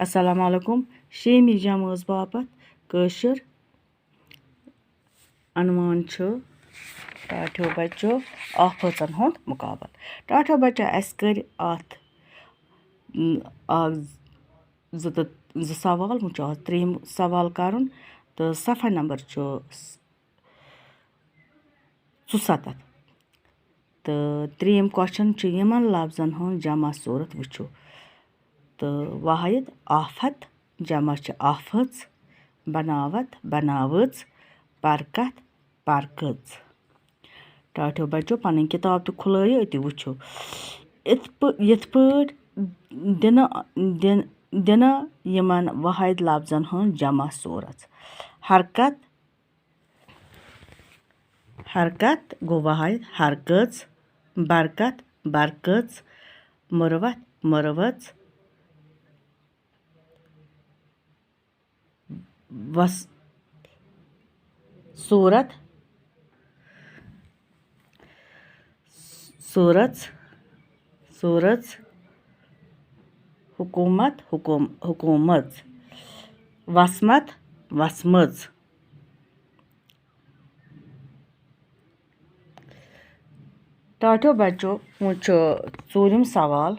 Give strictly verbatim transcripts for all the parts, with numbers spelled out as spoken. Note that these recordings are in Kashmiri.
السلام علیکم۔ شیٚیِمہِ جمٲژ باپتھ کٲشُر عنوان چھُ ٹاٹھیو بچو آفٲژن ہُنٛد مُقابلہٕ۔ ٹاٹھیو بچو، اَسہِ کٔرۍ اَتھ، م، اَکھ زٕ تہٕ زٕ سوال، وۄنۍ چھُ اَتھ ترٛیٚیِم سوال کَرُن، تہٕ صفحہ نمبر چھُ ژُسَتَتھ۔ تہٕ ترٛیٚیِم question چھُ، یِمَن لفظن ہُنٛد جمع صوٗرت وٕچھِو۔ تہٕ واحد آفت، جمع چھِ آفٔژ، بناوت، بناوٕژ، برکت، برکٔژ۔ ٹاٹھیو بچو، پنٕنۍ کِتاب تہِ کھُلٲیِو، أتی وٕچھِو۔ یِتھ پٲ-، یِتھ پٲٹھۍ دِنہٕ، دِن-، دِنہٕ یِمَن واحد لفظن ہُنٛد جمع صوٗرت۔ حرکت، حرکت گوٚو واحد، حرکٔژ، برکت، برکٔژ، مُروت، مُروٕژ، وس-، صوٗرت، صوٗرژ، صوٗرژ، حکوٗمت، حکوٗم-، حکوٗمٔژ، وسمت، وسمٔژ۔ ٹاٹھیو بچو، وۄنۍ چھُ ژوٗرِم سوال۔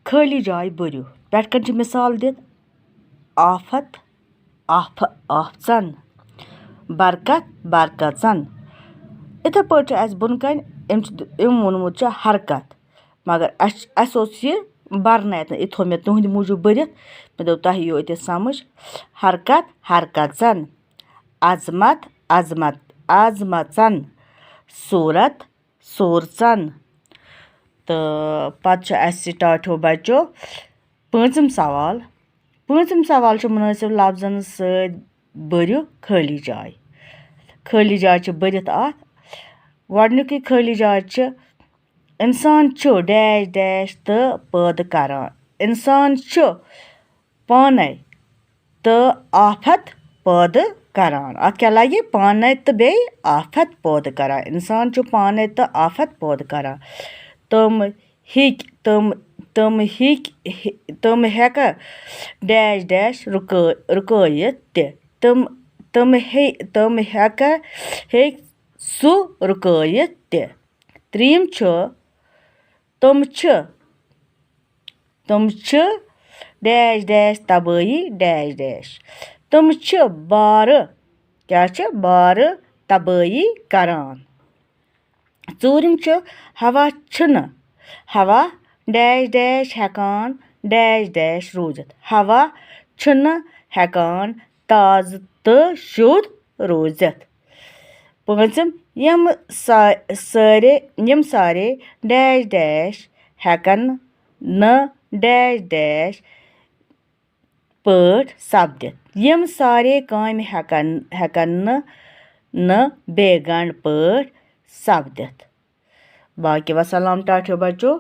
خٲلی جاے بٔرِو۔ پٮ۪ٹھ کَنۍ چھِ مثال دِتھ، آفت، آف-، آفژن، برکت، برکژن۔ یِتھے پٲٹھۍ چھُ اَسہِ بۄنہٕ کَنۍ، أمۍ چھُ، أمۍ ووٚنمُت چھُ حرکت، مگر اَسہِ، اَسہِ اوس یہِ بَرنَے اَتہِ، یہِ تھوٚو مےٚ تُہٕنٛدِ موٗجوٗب بٔرِتھ۔ مےٚ دوٚپ، تۄہہِ یِیو أتہِ سمجھ۔ حرکت، حرکژن۔ عظمت، عظمت، عظمژن۔ صوٗرت، صوٗرژن۔ تہٕ پتہٕ چھُ اَسہِ ٹاٹھیو بچو پٲنٛژِم سوال۔ پٲنٛژِم سوال چھُ، مُنٲسِب لفظن سۭتۍ بٔرِو خٲلی جاے۔ خٲلی جاے چھِ بٔرِتھ اَتھ۔ گۄڈٕنیُکُے خٲلی جاے چھِ، اِنسان چھُ ڈیش ڈیش تہٕ پٲدٕ کران۔ اِنسان چھُ پانَے تہٕ آفت پٲدٕ کران۔ اَتھ کیٛاہ لَگہِ؟ پانَے تہٕ بیٚیہِ آفت پٲدٕ کران۔ اِنسان چھُ پانَے تہٕ آفت پٲدٕ کران۔ تِم ہیٚکۍ، تِم، تِم ہیٚکۍ، تِم ہٮ۪کَن ڈیش ڈیش رُکٲ-، رُکٲیِتھ تہِ۔ تِم، تِم ہے-، تِم ہٮ۪کَن، ہیٚکۍ سُہ رُکٲیِتھ تہِ۔ ترٛیٚیِم چھُ، تِم چھِ، تِم چھِ ڈیش ڈیش تبٲہی ڈیش ڈیش۔ تِم چھِ بارٕ، کیٛاہ چھِ؟ بارٕ تبٲہی کران۔ ژوٗرِم چھُ، ہوا چھُنہٕ، ہوا ڈیش ڈیش ہٮ۪کان ڈیش ڈیش روٗزِتھ۔ ہوا چھُنہٕ ہٮ۪کان تازٕ تہٕ شُد روٗزِتھ۔ پٲنٛژِم، یِم سا-، سٲرے، یِم سارے ڈیش ڈیش ہٮ۪کَن نہٕ ڈیش ڈیش پٲٹھۍ سپدِتھ۔ یِم سارے کامہِ ہٮ۪کَن، ہٮ۪کَن نہٕ، نہٕ بے گنٛڈ پٲٹھۍ سپدِتھ۔ باقی وسلام ٹاٹھیو بچو۔